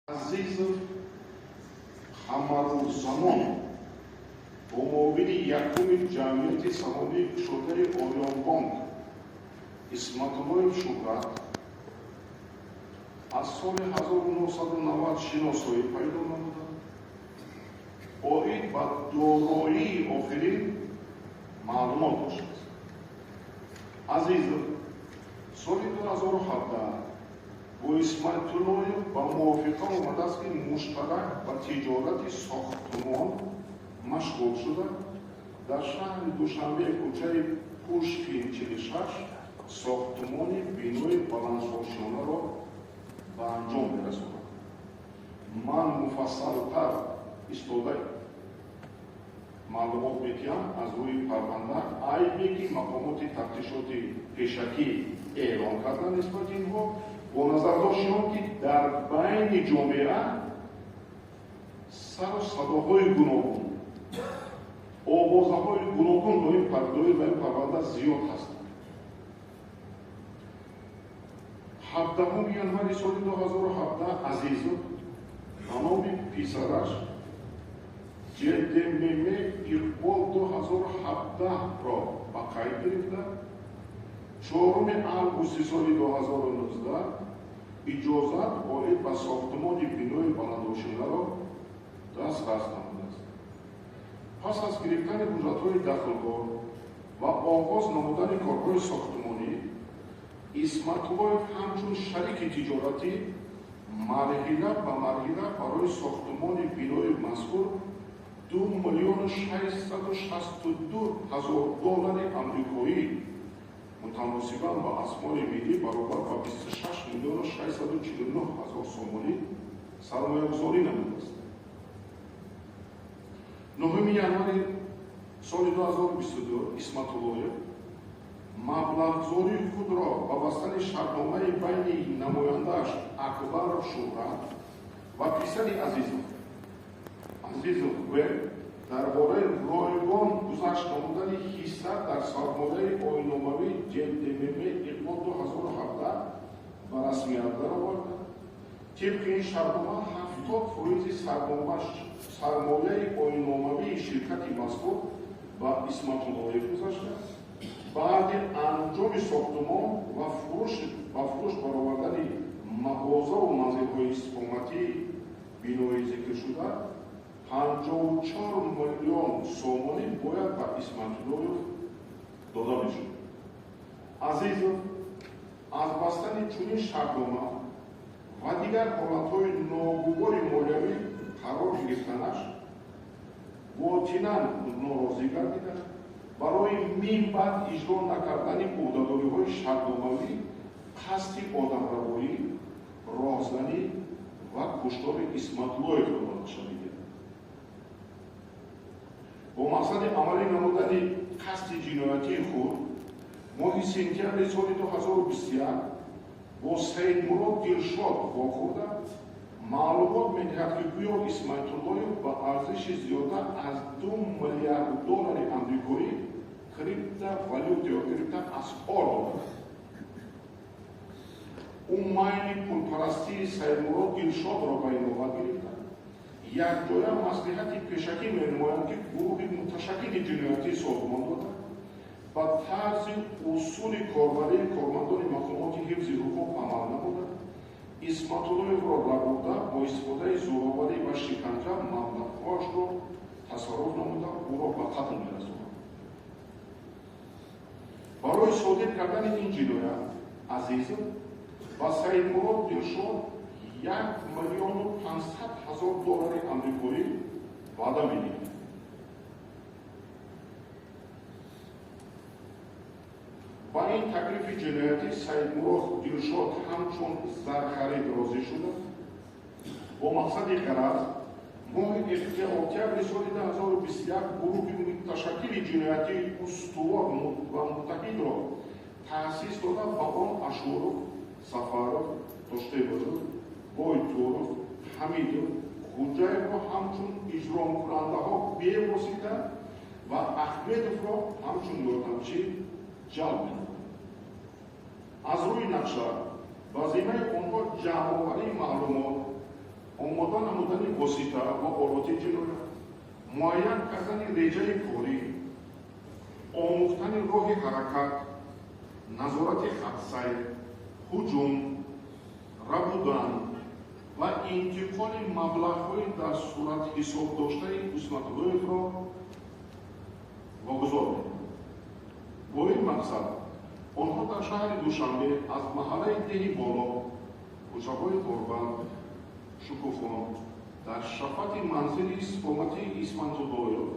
Азизов Қамаруззамон бо муовини якуми ҷамъияти саҳомии кушодаи Ориёнбонк Исматуллоев Шӯҳрат аз соли 1990 шиносоӣ пайдо намуда, оид ба дороии охирин маълумот доштааст. Азизов соли 2017 бо Исматуллоев ба мувофиқа омадааст, ки муштарак ба тиҷорати сохтмон машғул шуда, дар шаҳри Душанбе, кӯчаи Пушкин 46, сохтмони бинои баландошёнаро ба анҷом мерасонад. Ман муфассалтар истода маълумот медиҳам аз рӯи парванда, айбе ки мақомоти тафтишоти пешакӣ эълон кардан нисбати инҳо, бо назардошти он ки дар байни ҷомеа сару садоҳои гуногун, овозаҳои гуногун доир ба ин парванда зиёд ҳастанд. 17 январи соли 2017 Азизов ба номи писараш ҷдмм Иқбол 2017-ро ба қайд гирифта, 4 августи соли 2019 иҷозат оид ба сохтмони бинои баландошёнаро дастрас намудааст. Пас аз гирифтани ҳуҷҷатҳои дахлдор ва оғоз намудани корҳои сохтмонӣ, Исматуллоев ҳамчун шарики тиҷоратӣ марҳила ба марҳила барои сохтмони бинои мазкур 2 662 000 доллари амрикоӣ, мутаносибан ба асъори миллӣ баробар ба 26 649 000 сомонӣ, сармоягузорӣ намудааст. 9 январи соли 2022 Исматуллоев маблағгузории худро ба бастани шартномаи байни намояндааш Акбаров Шӯҳрат ва писари Азизов, Азизов В, дар бораи ройгон гузашт намудани ҳисса дар сармояи оинномавии ҷдмм Иқбол 2017 ба расмият дароварда, тибқи ин шартнома 70 фоизи сармояи оинномавии ширкати мазкур ба Исматуллоев гузашта, баъди анҷоми сохтмон ва ба фурӯш баровардани мағозаву манзилҳои истиқоматии бинои зикршуда 54 миллион сомонӣ бояд ба Исматуллоев дода мешуд. Азизов аз бастани чунин шартнома ва дигар ҳолатҳои ногувори молиявӣ қарор гирифтанаш ботинан норозӣ гардида, барои мин баъд иҷро накардани ӯҳдадориҳои шартномавӣ қасди одамрабоӣ, роҳзанӣ ва куштори Исматуллоевро ба нақша мегирад. Бо мақсади амалӣ намудани қасди ҷиноятии худ моҳи сентябри соли 2021 бо Саидмурод Дилшод вохӯрда, маълумот медиҳад, ки гӯё Исматуллоев ба арзиши зиёда аз 2 миллиард доллари амрикоӣ криптовалюта ё криптоасъор дорад. Ӯ майли пулпарастии Саидмурод Дилшодро ба инобат гирифта, якҷоя маслиҳати пешакӣ менамоянд, ки гурӯҳи муташаккили ҷиноятӣ созмон дода, ба тарзи усули корбарии кормандони мақомоти ҳифзи ҳуқуқ амал намуда, Исматуллоевро рабуда, бо истифодаи зӯроварӣ ва шиканҷа маблағҳояшро тасарруф намуда, ӯро ба қатл мерасонад. Барои содир кардани ин ҷиноят Азизов ба Саидмурод Дилшод 1 500 000 доллари амрикоӣ ваъда медиҳад. Ба ин таклифи ҷиноятӣ Саидмурод Дилшод ҳамчун зархарид розӣ шуда, бо мақсади ғараз моҳи октябри соли 2021 гурӯҳи муташаккили ҷиноятии устувор ва муттаҳидро таъсис дода, ба он Ашуров, Сафаров, Тоштемиров, Бойтуров, Ҳамидов, Хуҷаевро ҳамчун иҷромкунандаҳо бевосита ва Ахмедовро ҳамчун ёрдамчӣ ҷалб менамояд. Аз рӯи нақша ба зиммаи онҳо ҷамъоварии маълумот, восита ва олоти ҷиноят, муайян кардани реҷаи корӣ, омӯхтани роҳи ҳаракат, назорати хатсайр, ҳуҷум, рабудан ва интиқоли маблағҳои дар суратҳисоб доштаи Исматуллоевро вогузор менамояд. Бо ин мақсад онҳо дар шаҳри Душанбе аз маҳаллаи Деҳи Боло, кӯчаҳои Дорбанд, Шукуфон, дар шафати манзили истиқоматии Исматуллоев,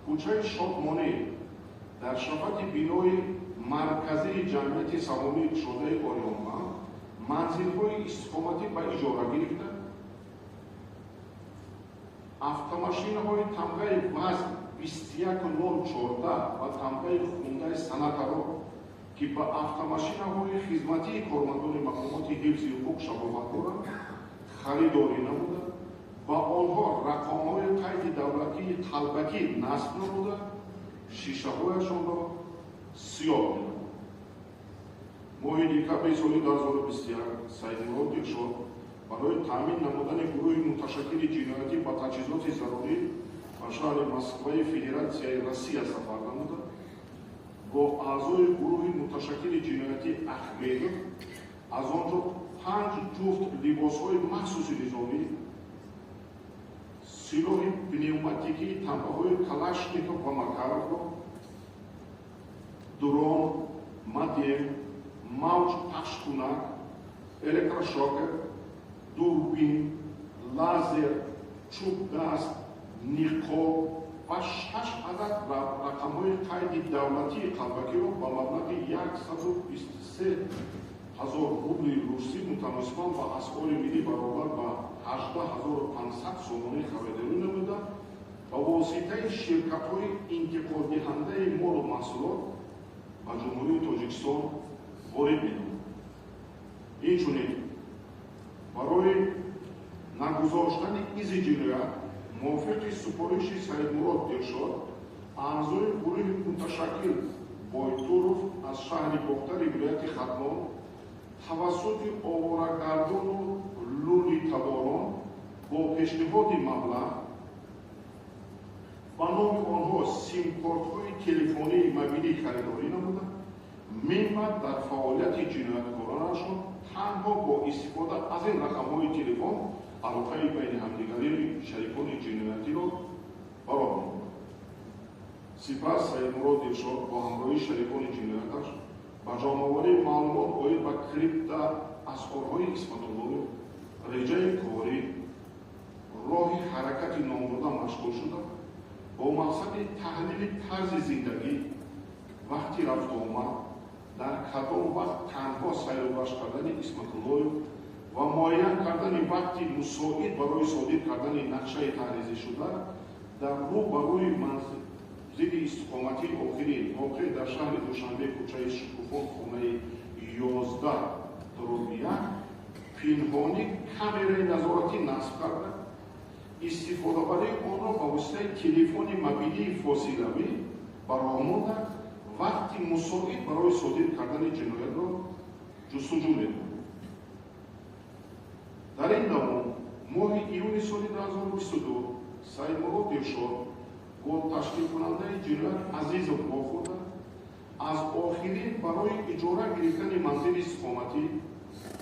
кӯчаи Шодмонӣ, дар шафати бинои марказии ҷамъияти саҳомии кушодаи Ориёнбанк манзилҳои истиқоматӣ ба иҷора гирифта, автомашинаҳои тамғаи ВАЗ 21014 ва тамғаи Хундаи Санатаро, ки ба автомашинаҳои хизматии кормандони мақомоти ҳифзи ҳуқуқ шабоҳат доранд, харидорӣ намуда, ба онҳо рақамҳои қайди давлатии қалбакӣ насб намуда, шишаҳояшонро сиёҳ менамояд. Моҳи декабри соли 2021 Саидмурод Дилшод барои таъмин намудани гурӯҳи муташаккили ҷиноятӣ ба таҷҳизоти зарурӣ ба шаҳри Москваи Федератсияи Россия сафар намуда, бо аъзои гурӯҳи муташаккили ҷиноятӣ Ахмедов аз он ҷо 5 ҷуфт либосҳои махсуси низомӣ, силоҳи пневматикии тамғаҳои Калашников ва Макаровро, дрон, модем, мавҷ пахшкунак, электрошокер, дурбин, лазер, чӯбдаст, ниқоб ва 6 адад рақамҳои қайди давлатии қалбакиро ба маблағи 123 000 рубли русӣ мутаносибан ба асъори миллӣ баробар ба 18 500 сомонӣ харидорӣ намуда, ба воситаи ширкатҳои интиқолдиҳандаи молу маҳсулот ба Ҷумҳурии Тоҷикистон ворид менамуд. Инчунин барои нагузоштани изи ҷиноят мувофиқи супориши Саидмурод Дилшод аъзои гурӯҳи муташаккил Бойтуров аз шаҳри Бохтари вилояти Хатлон тавассути оворагардону лулитаборон бо пешниҳоди маблағ ба номи онҳо симкортҳои телефонии мобилӣ харидорӣ намуда, минбаъд дар фаъолияти ҷинояткоронашон танҳо бо истифода аз ин рақамҳои телефон алоқаи байни ҳамдигарии шарикони ҷиноятиро бароҳ менамояд. Сипас Саидмурод Дилшод бо ҳамроҳии шарикони ҷинояташ ба ҷамъоварии маълумот оид ба крипта асъорҳои Исматуллоев, реҷаи корӣ, роҳи ҳаракати номбурда машғул шуда, бо мақсади таҳлили тарзи зиндагӣ, вақти рафтуомад, дар кадом вақт танҳо сайру гашт кардани Исматуллоев ва муайян кардани вақти мусоид барои содир кардани нақшаи таҳризишуда дар рӯ ба рӯи манзили истиқоматии охирин воқеъ дар шаҳри Душанбе, кӯчаи Шукуфон, хонаи 11/1 пинҳонӣ камераи назоратӣ насб карда, истифодабарии онро ба воситаи телефони мобилии фосилавӣ ба роҳ монда, вақти мусоид барои содир кардани ҷиноятро ҷустуҷӯ менамояд. Дар ин давом моҳи июни соли 2022 Саидмурод Дилшод бо ташкилкунандаи ҷиноят Азизов вохӯрда, аз охирин барои иҷора гирифтани манзили истиқоматӣ,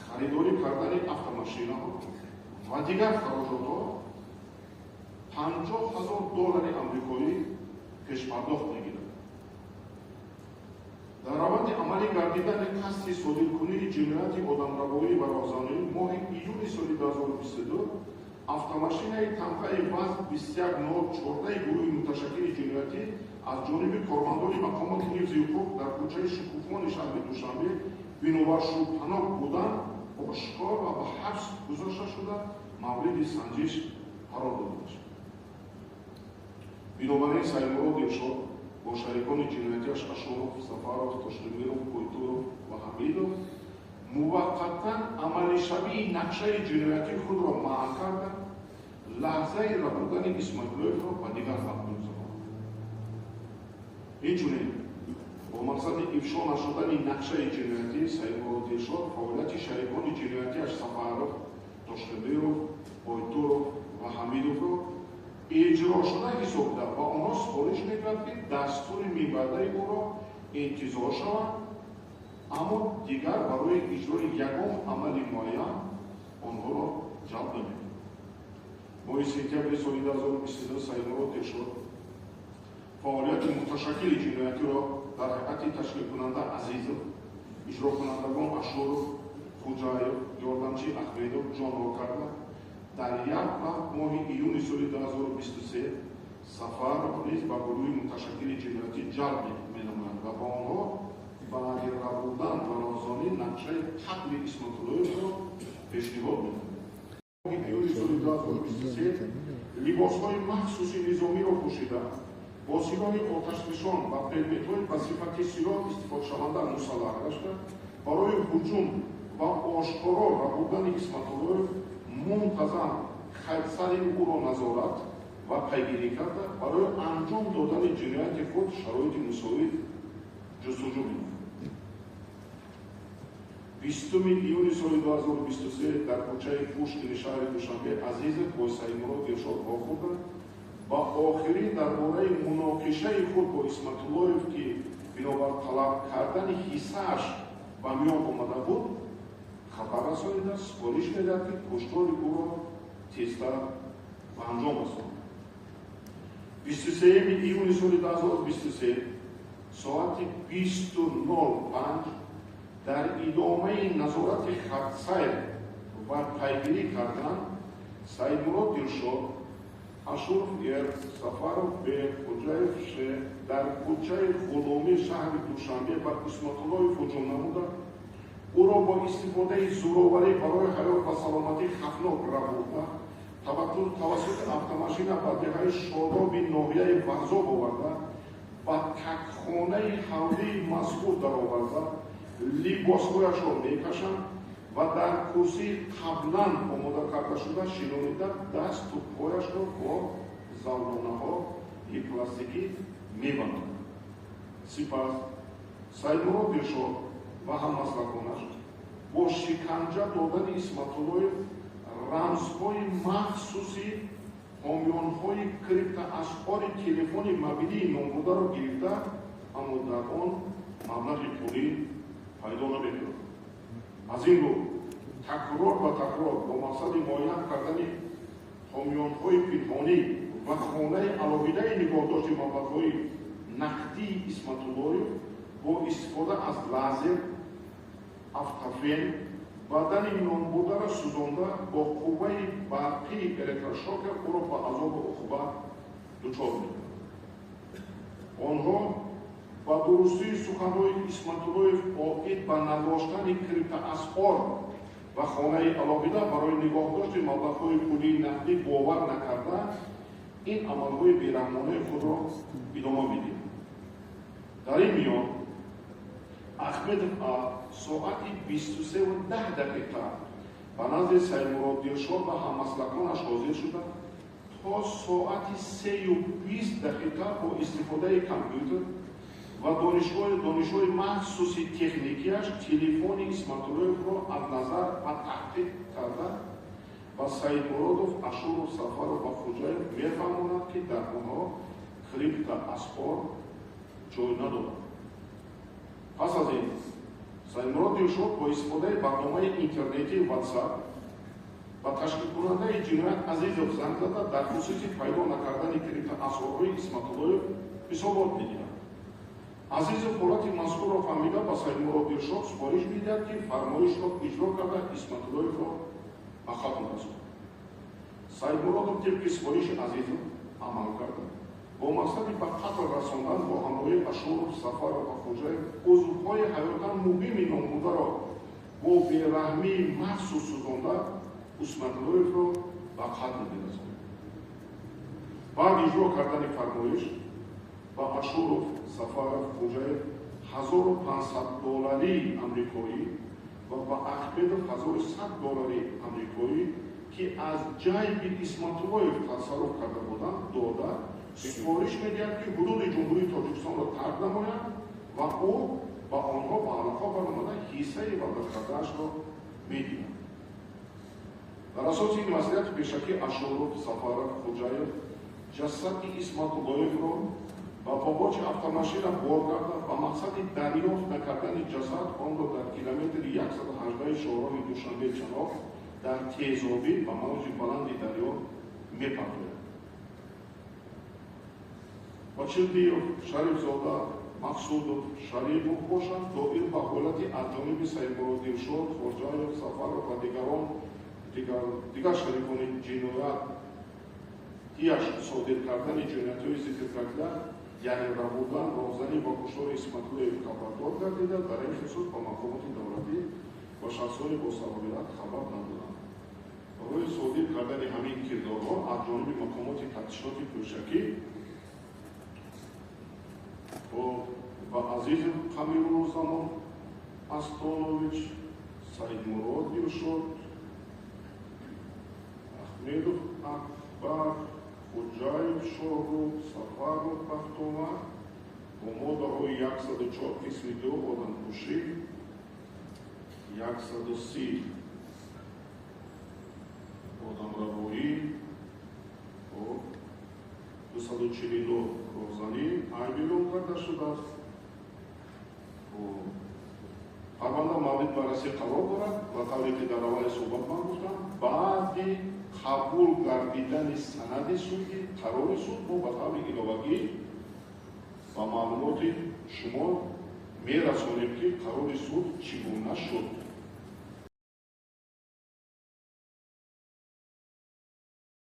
харидорӣ кардани автомашинаҳо ва дигар хароҷотҳо 50 000 доллари амрикоӣ пешпардохт мегирад. Дар раванди амалӣ гардидани қасди содиркунии ҷинояти одамрабоӣ ва роҳзанӣ моҳи июни соли 2022 автомашинаи тамғаи ВАЗ 21014 гурӯҳи муташаккили ҷиноятӣ аз ҷониби кормандони мақомоти ҳифзи ҳуқуқ дар кӯчаи Шукуфони шаҳри Душанбе бинобар шубҳанок будан ошкор ва ба ҳабс гузошта шуда, мавриди санҷиш қарор дода мешавад. Бинобар ин Саидмурод Дилшод бо шарикони ҷиноятиаш Ашуров, Сафаров, Тоштемиров, Бойтуров ва Ҳамидов муваққатан амалишавии нақшаи ҷиноятии худро манъ карда, лаҳзаи рабудани Исматуллоевро ба дигар вақт мегузаронад. Инчунин бо мақсади ифшо нашудани нақшаи ҷиноятӣ Саидмурод Дилшод фаъолияти шарикони ҷиноятиаш Сафаров, Тоштемиров, Бойтуров ва иҷрошуда ҳисобида ба онҳо супориш мекунад, ки дастури минбаъдаи ӯро интизор шаванд, аммо дигар барои иҷрои ягон амали муайян онҳоро ҷалб намекунад. Моҳи сентябри соли 2022 Саидмурод Дилшод фаъолияти муташаккили ҷиноятиро дар ҳайати ташкилкунанда Азизов, иҷрокунандагон Ашуров, Хуҷаев, ёрдамчи Ахмедов ҷонро карда, дар як вақт моҳи июни соли 2023 Сафаров низ ба гурӯҳи муташаккили ҷиноятӣ ҷалб менамояд ва ба онҳо баъди рабудан ва розонӣ нақшаи қатли Исматуллоевро пешниҳод менамояд. Моҳи июни соли 2023 либосҳои махсуси низомиро пӯшида, бо силоҳи оташфишон ва предметҳои ба сифати силоҳ истифодашаванда мусаллаҳ гашта, барои ҳуҷум ва ошкоро рабудани Исматуллоев мунтазам хатсари ӯро назорат ва пайгирӣ карда, барои анҷом додани ҷинояти худ шароити мусоид ҷустуҷӯ менамояд. 20 июни соли 2023 дар кӯчаи Пушкини шаҳри Душанбе Азизов бо Саидмурод Дилшод вохӯрда, ба охирин дар бораи муноқишаи худ бо Исматуллоев, ки бинобар талаб кардани ҳиссааш ба миён омада буд, хабар расонида, супориш медиҳад, ки куштори ӯро тезтар ба анҷом расонад. 23 июни соли 2023 соати 20:05 дар идомаи назорати хатсайр ва пайгирӣ кардан Саидмурод Дилшод, Ашуров Р, Сафаров Б, Хоҷаев Ш дар кӯчаи Ғуломӣ шаҳри Душанбе ба Исматуллоев ҳуҷум намуда, ӯро бо истифодаи зӯроварӣ барои ҳаёт ва саломатӣ хавфнок рабуда, тавассути автомашина ба деҳаи Шодоби ноҳияи Варзоб оварда, ба такхонаи ҳавлии мазкур дароварда, либосҳояшро мекашанд ва дар курсии қаблан омода кардашуда шинонида, дасту пояшро бо завлонаҳои пластикӣ мебанданд. Сипас Саидмурод Дилшод ва ҳаммаслаконаш бо шиканҷа додани Исматуллоев рамзҳои махсуси ҳомиёнҳои криптоасъори телефони мобилии номбурдаро гирифта, аммо дар он маблағи пулӣ пайдо намекунад. Аз ин рӯ такрор ба такрор бо мақсади муайян кардани ҳомиёнҳои пинҳонӣ ва хонаи алоҳидаи нигоҳдошти маблағҳои нақдии Исматуллоев бо истифода аз лазер, автофен бадани номбурдаро сӯзонда, бо қувваи барқии электрошокер ӯро ба азобу уқба дучор мекунад. Онҳо ба дурустии суханҳои Исматуллоев оид ба надоштани криптоасъор ва хонаи алоҳида барои нигоҳдошти маблағҳои пулии нақдӣ бовар накарда, ин амалҳои бераҳмонаи худро идома медиҳанд. Дар ин миён Ахмедов А соати 23:10 ба назди Саидмурод Дилшод ва ҳаммаслаконаш ҳозир шуда, то соати 3:20 бо истифодаи компютер ва донишҳои махсуси техникияш телефони Исматуллоевро аз назар ва таҳқиқ карда, ба Саидмуродов, Ашуров, Сафаров ва Хуҷаев мефаҳмонад, ки дар онҳо криптоасъор ҷой надорад. Пас аз ин Саидмурод Дилшод бо истифодаи барномаи интернетии WhatsApp ба ташкилкунандаи ҷиноят Азизов занг зада, дар хусуси пайдо накардани криптоасъорҳои Исматуллоев ҳисобот медиҳад. Азизов ҳолати мазкурро фаҳмида, ба Саидмурод Дилшод супориш медиҳад, ки фармоишро иҷро карда, Исматуллоевро ба қатл расонад. Саидмуродов тибқи супориши Азизов амал карда, бо мақсади ба қатл расондан бо ҳамроҳии Ашуров, Сафаров ва Хоҷаев узвҳои ҳаётан муҳими номбурдаро бо бераҳмии махсус сӯзонда, Исматуллоевро ба қатл мерасонад. Баъди иҷро кардани фармоиш ба Ашуров, Сафаров, Хоҷаев 1500 доллари амрикоӣ ва ба Ахмедов 1100 доллари амрикоӣ, ки аз ҷайби Исматуллоев тасарруф карда буданд, дода, супориш медиҳад, ки ҳудуди Ҷумҳурии Тоҷикистонро тарк намоянд ва ӯ ба онҳо ба алоқа баромада, ҳиссаи ваъдакардаашро медиҳад. Дар асоси ин маслиҳати пешакӣ Ашуров, Сафаров, Хоҷаев Ҷасади Исматуллоевро ба бобочи автомашина бор карда, ба мақсади дарёфт накардани ҷасад онро дар километри 118 шоҳроҳи Душанбе-Чаноқ дар тезобӣ ба мавҷи баланди дарё мепартояд. Очилдиев, Шарифзода, Мақсудов, Шарипов бошанд, доир ба ҳолати аз ҷониби Саидмурод Дилшод, Хоҷаев, Сафаров ва дигар шарикони ҷиноят тияш содир кардани ҷиноятҳои зикркарда, яъне рабудан, роҳзанӣ ва куштори Исматуллоев хабардор гардида, дар ин хусус ба мақомоти давлатӣ ва шахсони босалоҳият хабар надоданд. Барои содир кардани ҳамин кирдорҳо аз ҷониби мақомоти тафтишоти пешакӣ ба Азизов Қамирулзамон Астонович, Саидмурод Дилшод, Ахмедов Акбар, Хоҷаев Шоҳрух, Сафаров Бахтовар бо моддаҳои 104 қисми 2 одамкушӣ, 130 одамрабоӣ, 249 роҳзанӣ айб эълон карда шудааст. Парванда маврид баррасӣ қарор дорад ва тавре ки дар аввали суҳбат ман гуфтам, баъди қабул гардидани санади суди, қарори суд, мо ба таври иловагӣ ба маълумоти шумо мерасонем, ки қарори суд чӣ гуна шуд.